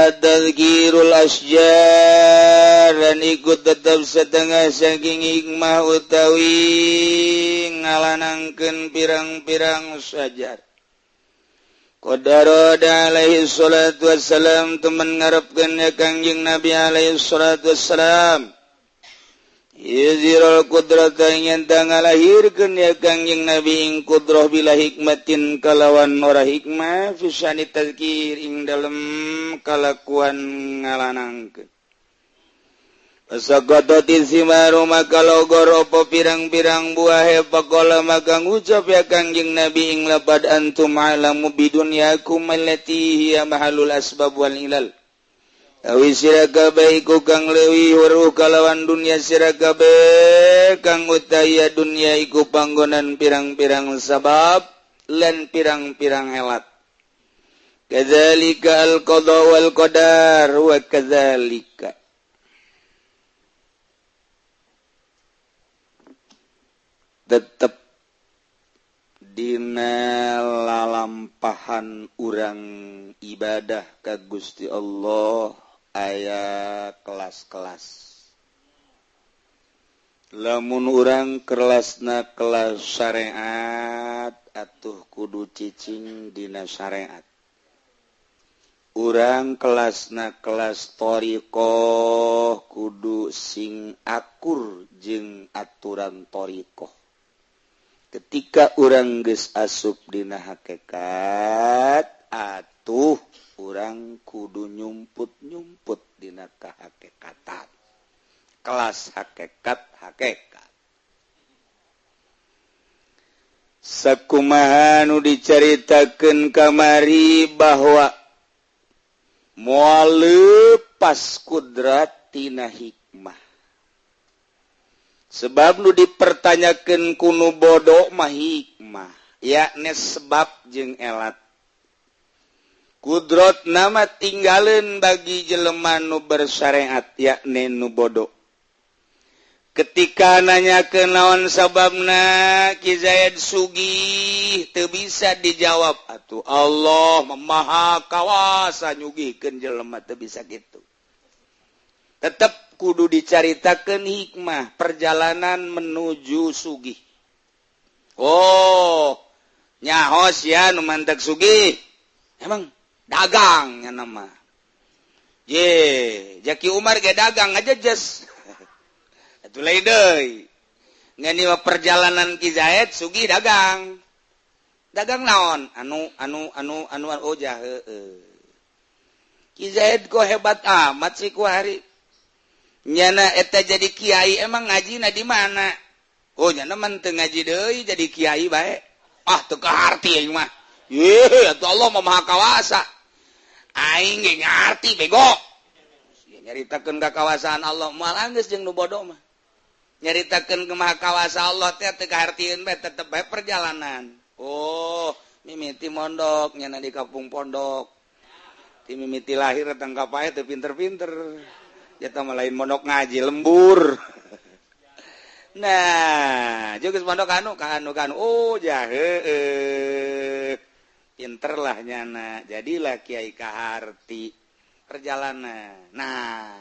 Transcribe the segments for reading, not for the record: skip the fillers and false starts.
Wa tadhkirul asjar dan ikut tetap setengah saking hikmah utawi ngalanangkeun pirang-pirang sajar. Qadara alaihi salatu wassalam temen ngarepkeun ya Kangjeng Nabi alaihi salatu wassalam. Yuzirul qudrata ing ngalahirkeun ya Kangjeng Nabi ing qudrah bila hikmatin kalawan ora hikmah fi syani tazkir ing dalem kalakuan ngalanangkeun. Pasaqatati simaru maka logor apa pirang-pirang buah faqala maka ngucap ya Kangjeng Nabi ing lapad antum alamu bidunyakum allati hiya mahalul asbab wal ilal. Awi sira kabeh iku kang leuwih weruh kalawan dunya sira kabeh kang utaya dunya iku panggonan pirang-pirang sabab lan pirang-pirang elat. Kadzalika al-qada wal qadar wa kadzalika tetep dina lalampahan urang ibadah ka Gusti Allah aya kelas-kelas. Lamun urang kelasna kelas syariat atuh kudu cicing dina syariat. Urang kelasna kelas thariqah kudu sing akur jeung aturan thariqah. Ketika urang geus asup dina hakikat atuh urang kudu nyumput-nyumput dina kahakikatan. Kelas hakikat hakikat. Sakumaha nu dicaritakeun kamari bahwa moal leupas kudrat tina hikmah. Sebab nu dipertanyakeun ku nu bodoh mah hikmah, yakni sebab jeung elat. Kudrot nama tinggaleun bagi jelema nu bersyariat yakni nu bodoh. Ketika nanyakeun naon sababna Ki Zaid sugih teu bisa dijawab atuh Allah Maha Kawasa nyugihkeun jelema teu bisa kitu. Tetep kudu dicaritakeun hikmah perjalanan menuju sugih. Oh, nyahos ya nu mantek sugih. Emang dagang nya nama. Ye, Jaki Umar ge dagang aja jes. Atuh lain deui. Ngan ieu perjalanan Ki Zaid sugih dagang. Dagang naon? Anu anu anu anu oh jah heueuh. Ki Zaid kok hebat amat sih ku hari. Nyana eta jadi kiai emang ngajina di mana? Oh nyana mah teu ngaji deui jadi kiai bae. Ah teu kaharti aing mah. Ye, atuh Allah mah Maha Kawasa. Aing ge ngarti bego. Nyaritakeun ka kawasaan Allah moal anggeus jeung nu bodoh mah. Nyaritakeun ke Maha Kawasa Allah teh teu kahartieun bae tetep bae perjalanan. Oh, mimiti mondok nyana di kampung pondok. Ti mimiti lahir tang ka pae teu pinter-pinter. Jatah mah lain mondok ngaji lembur. Nah, jeung geus mondok anu ka anu ka anu. Oh, jah heueuh. Pinter lah nyana. Jadilah kiai kaharti perjalanan. Nah,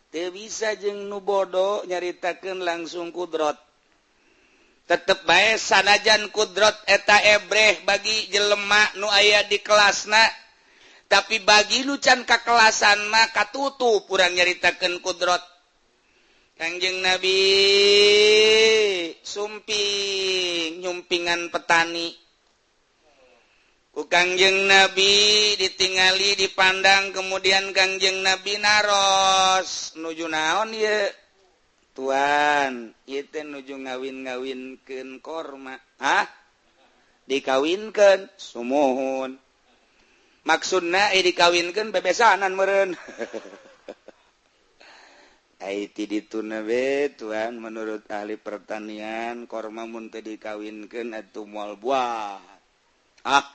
teu bisa jeung nu bodoh nyaritakeun langsung kudrot. Tetep bae sanajan kudrot eta ebreh bagi jelema nu aya di kelasna. Tapi bagi nu can kakelasan mah katutup urang nyaritakeun kudrot. Kangjeng Nabi sumping nyumpingan petani. Ku Kangjeng Nabi ditingali dipandang kemudian Kangjeng Nabi naros nuju naon ieu? Tuan, ieu teh nuju ngawin-ngawinkeun korma. Hah? Dikawinkeun? Sumuhun. Maksudna dikawinkeun bebesanan meureun. Ai ti dituna be tuan menurut ahli pertanian korma mun teu dikawinkeun atuh moal buah. Ah.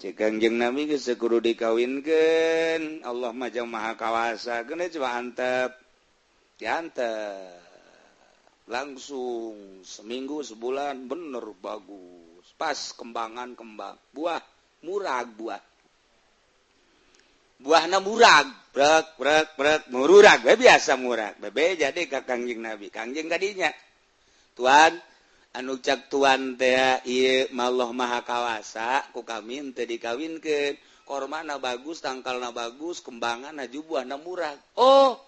Cek Kangjeng Nabi geus kudu dikawinkeun. Allah mah jang Maha Kawasa geus coba antep. Diantep. Langsung seminggu sebulan bener bagus. Pas kembangan kembang buah murah buah. Buahna murag, brek brek brek mururag we biasa murag. Bebe jadi ka Kangjeng Nabi. Kangjeng kadinya. Tuan, anu cak tuan teh ieu Allah Maha Kawasa ku kami teu dikawinkeun. Kormana bagus, tangkalna bagus, kembanganna ju buahna murag. Oh,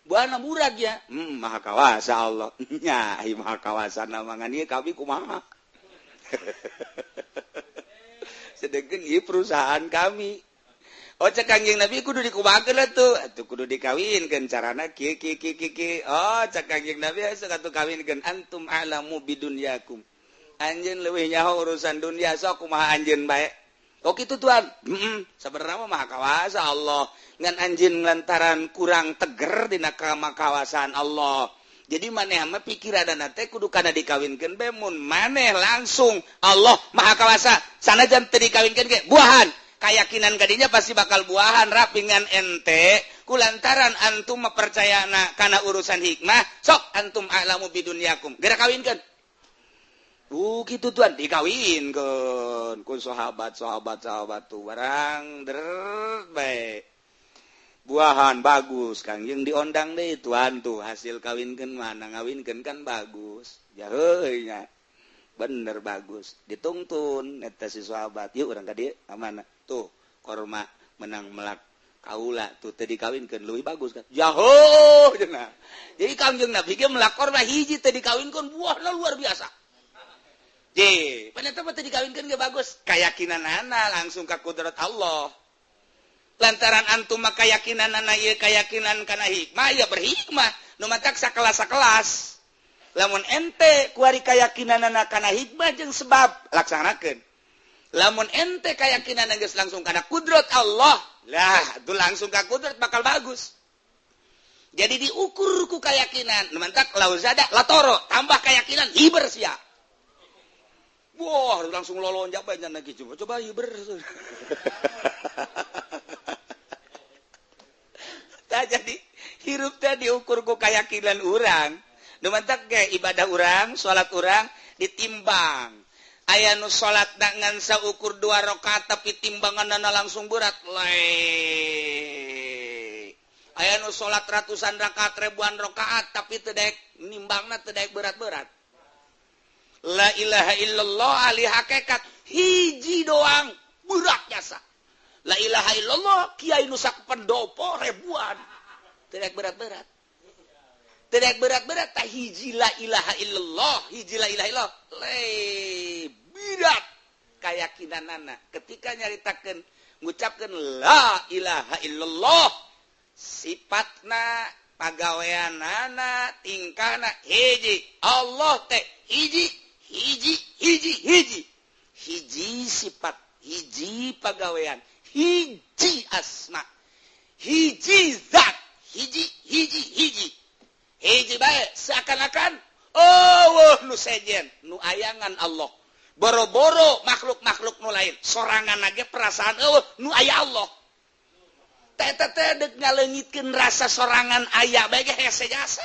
buahna murag ya. Maha Kawasa Allah. Nya, ieu Maha Kawasa mangan ieu kami kumaha. Sedengkeun ieu perusahaan kami. Oh, cek Kangjeng Nabi kudu dikumahakeun atuh. Atuh kudu dikawinkeun carana kieu kieu kieu kieu. Oh, cek Kangjeng Nabi sok atuh kawinkeun antum a'lamu bidunyakum. Anjeun leuwih nyaho urusan dunia sok kumaha anjeun bae. Oh kitu tuan. Sebenarnya mah Maha Kawasa Allah. Ngan anjeun lantaran kurang teger dina kamakawasaan Allah. Jadi maneh mah pikiranna teh kudu kana dikawinkeun bae mun maneh langsung Allah Maha Kawasa sanajan teu dikawinkeun ge buahan. Kayakinan kadinya pasti bakal buahan rapingan ente kulantaran antum mempercayana kana urusan hikmah sok antum a'lamu bidunyakum geura kawinkeun. Gitu tuan dikawinkeun ku sahabat sahabat sahabat tuh barang der bae buahan bagus Kangjeng diondang deh tuan tuh hasil kawinkeun mana ngawinkeun kan bagus ya heuy nya bener bagus ditungtun eta si sahabat yuk urang ka dieu ka mana tuh korma menang melak kaula tuh teu dikawinkeun leuwih bagus kan jaho cenah. Jadi Kangjeng Nabi ge melak korma hiji teu dikawinkeun buahna luar biasa. Je, paneta mah teu dikawinkeun ge bagus keyakinanana langsung ka kudrat Allah. Lantaran antum mah keyakinanana ieu keyakinan kana hikmah ya berhikmah nu matak sakelas-sakelas. Lamun ente kuari keyakinanana kana hikmah jeung sebab laksanakeun. Lamun ente keyakinan geus langsung kana kudrat Allah, lah itu langsung ka kudrat bakal bagus. Jadi diukur ku keyakinan, nu mantak lauzada latoro, tambah keyakinan hiber sia. Wah, langsung lolonjak bae nya lagi coba coba hiber. Tah jadi hirup teh diukur ku keyakinan urang. Nu mantak ge ibadah urang, salat urang ditimbang. Aya nu salat ngan saukur 2 rakaat tapi timbanganna langsung berat. Lae. Aya nu salat ratusan rakaat, ribuan rakaat tapi teu daek nimbangna teu daek berat-berat. La ilaha illallah ahli hakikat hiji doang berat jasa. La ilaha illallah kiai nu sak pendopo ribuan teu daek berat-berat. Teu daek berat-berat tah hiji la ilaha illallah, hiji la ilaha illallah. Le berat keyakinanana ketika nyaritakeun ngucapkeun la ilaha illallah sifatna pagaweanana tingkahna hiji Allah teh hiji hiji hiji hiji hiji sifat hiji pagawean hiji asma hiji zat hiji hiji hiji hiji bae seakan-akan oh nu sejen nu ayangan Allah boro-boro makhluk-makhluk nu lain sorangan ge perasaan eueuh nu aya Allah teh teh deuk ngaleungitkeun rasa sorangan aya bae ge hese jasa.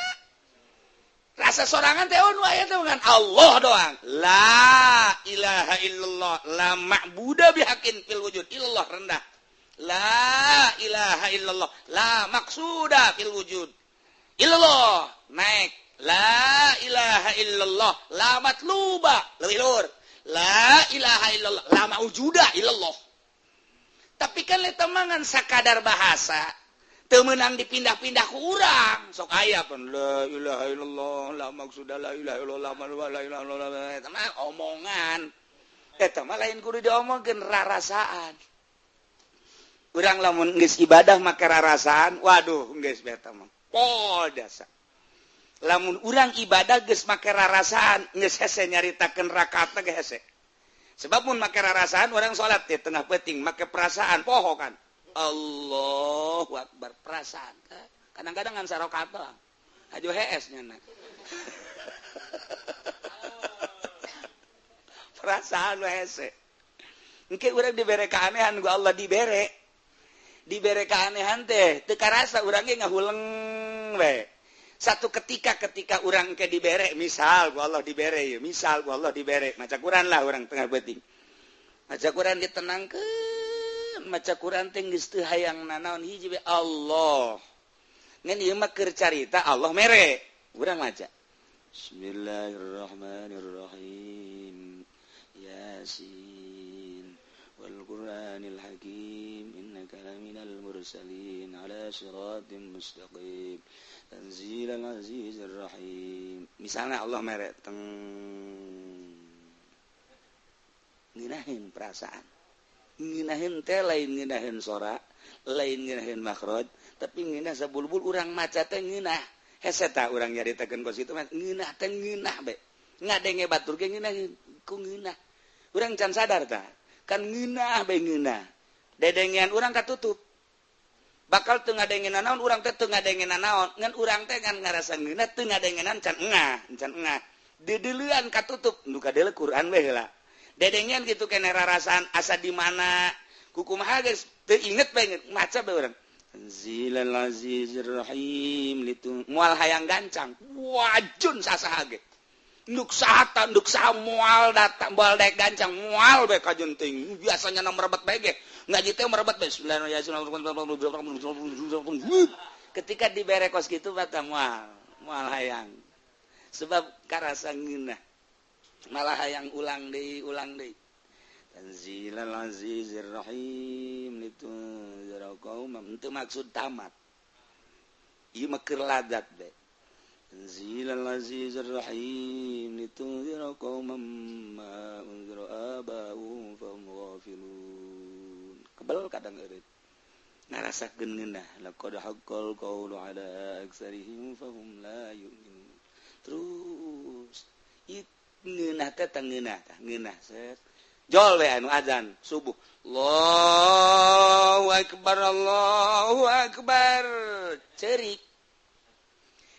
Rasa sorangan teh nu aya teh ngan Allah doang. La ilaha illallah la ma'budu bihaqqin fil wujud illallah rendah. La ilaha illallah la maqsuda fil wujud illallah naik. La ilaha illallah la matluba leuwih luhur. La ilaha illallah la maujuda illallah. Tapi kan eta mah ngan sakadar bahasa teu meunang dipindah-pindah ku urang sok aya pun la ilaha illallah la maksuda la ilaha illallah la ilaha illallah eta mah omongan eta mah lain kudu diomongkeun rarasaan urang lamun geus ibadah make rarasaan waduh geus eta mah pol dasa lamun urang ibadah geus make rarasaan geus hese nyaritakeun rakaatna ge hese sebab mun make rarasaan urang salat di tengah peuting make perasaan poho kan Allahu Akbar perasaan kadang-kadang ngan sarokat doang aju hees nya perasaan hese engke urang dibere keanehan ku Allah dibere dibere keanehan teh teu karasa urang ge ngahuleng we satu ketika ketika urang ke dibere misal ku Allah dibere ieu misal ku Allah dibere maca Quran lah urang tengah peuting maca Quran ditenangkeun Maca Quran teh geus teu hayang nanaon, hiji we, Allah. Ngan ieu mah keur carita Allah mere urang maca. Bismillahirrahmanirrahim. Yasin wal Qur'anil Hakim, innaka laminal mursalin ala siratim mustaqim, tanzilal azizir rahim. Misalnya Allah mere teng ngeunaheun perasaan, ngeunaheun teh lain ngeunaheun sora, lain ngeunaheun makhraj, tapi ngeunah sabulbul urang maca teh ngeunah hese. Tah, urang nyaritakeun kos itu mah ngeunah teh ngeunah be ngadenge batur ge ngeunah ku ngeunah. Urang can sadar tah kan ngeunah be, ngeunah dedengean urang katutup, bakal teu ngadengenan naon. Urang teh teu ngadengenan naon, ngan urang teh ngan ngarasa ngeunah, teu ngadengenan, can engah, can engah, dedeleuan katutup. Nu kadeuleu Quran we heula, dedengean gitu kene, rarasaan asa di mana kukumaha geus teu inget bae, maca bae urang. Tanzilal Azizir Rahim litu moal hayang gancang wajun sasaha ge, nduk saha, nduk saha, moal datang, moal daek gancang, moal bae kajun ting. Biasanya na merebet bae ge, ngaji teh merebet bae. Ketika dibere kos kitu bata moal, moal hayang, sebab karasa ngeunah, malah hayang ulang deui, ulang deui. Tanzilal Azizir Rahim litunzira qauman, itu maksud tamat, ieu mah keur ladat be. Tanzilal Azizir Rahim litunzira qauman ma unzira aba'uhum fahum ghafilun. Kebel kadang eureut ngarasakeun ngeunah. Laqad haqqal qawlu ala aktsarihim fahum la yu'minun. Terus ngeunah teh, tah ngeunah, tah ngeunah, set jol we anu azan subuh, Allahu akbar, Allahu akbar, cerik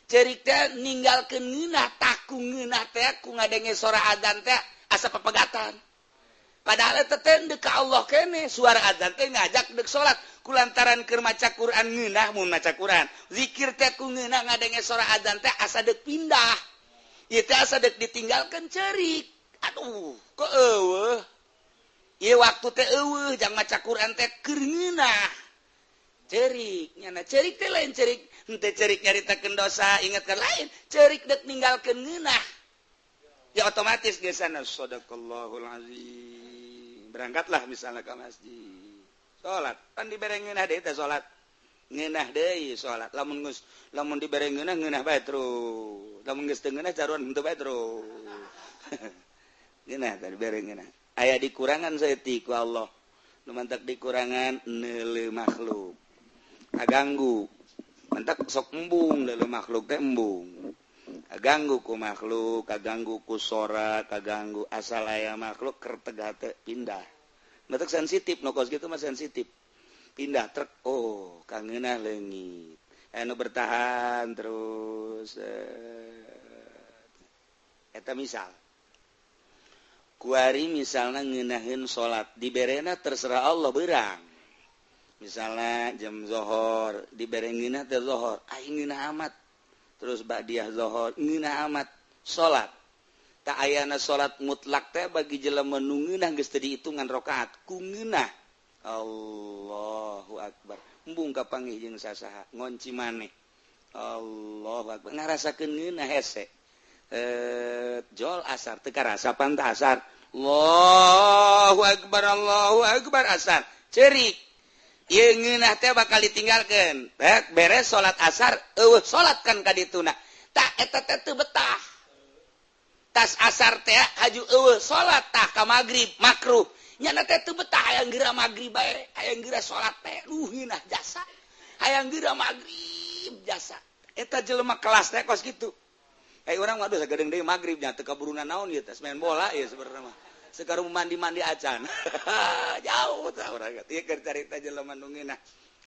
cerik teh ninggalkeun ngeunah. Taku ngeunah teh ku ngadenge suara azan teh asa papegatan, padahal eta teh deuk ka Allah kene. Suara azan teh ngajak deuk salat. Kulantaran keur maca Quran ngeunah, mun maca Quran zikir teh ku ngeunah, ngadenge suara azan teh asa deuk pindah, ieu teh asa deuk ditinggalkeun, cerik. Aduh, kok eueuh ieu waktu teh, eueuh jang maca Quran teh keur ngeunah, cerik nyana. Cerik teh lain cerik henteu cerik nyaritakeun dosa, ingatkan, lain, cerik dek ninggalkeun ngeunah. Ya otomatis geus sana, sadaqallahul azim, berangkatlah misalnya ke masjid salat, kan dibere ngeunah deui teh, salat ngeunah deui salat. Lamun geus, lamun dibere ngeunah, ngeunah bae terus. Lamun geus teu ngeunah, caruan henteu bae terus. Ngeunah teh dibere ngeunah, aya dikurangan saeutik ku Allah. Nu mantak dikurangan neuleu makhluk kaganggu, mantak sok embung neuleu makhluk teh, embung kaganggu ku makhluk, kaganggu ku sora, kaganggu asal aya makhluk kerteg hate pindah. Mantak sensitif, nu kos kitu mah sensitif, pindah truk. Oh, kangeunah leungit, anu bertahan terus eta. Misal kuari misalnya ngeunaheun salat diberena, terserah Allah berang. Misalnya jam zohor dibere ngeunah teh, zohor aing ngeunah amat, terus ba'diyah zohor ngeunah amat salat. Tak ayana salat mutlak teh bagi jelema nu ngeunah, geus teu dihitungan rakaat ku ngeunah. Allahu akbar, embung kapanggih jeung sasaha, ngonci maneh, Allahu akbar, ngarasakeun ngeunah hese. Jol asar teu karasa pan asar, Allahu akbar, Allahu akbar, asar, cerik. Ieu ngeunah teh bakal ditinggalkeun. Beres salat asar eueuh salat kan ka dituna. Tak eta teh teu betah. Tas asar teh haju eueuh salat, tah ka magrib makruh. Nyana teh teu betah, hayang geura magrib bae, hayang geura salat teh, duh ngeunah jasa, hayang geura magrib jasa. Eta jelema kelas teh kos kitu. Eh, urang mah aduh, sagedeung deui magrib nya, teu kaburuna naon ieu teh, main bola ieu sebenarnya mah. Sekarang mandi-mandi acan. Jauh tah urang. Ieu keur carita jelema nu ngeunah.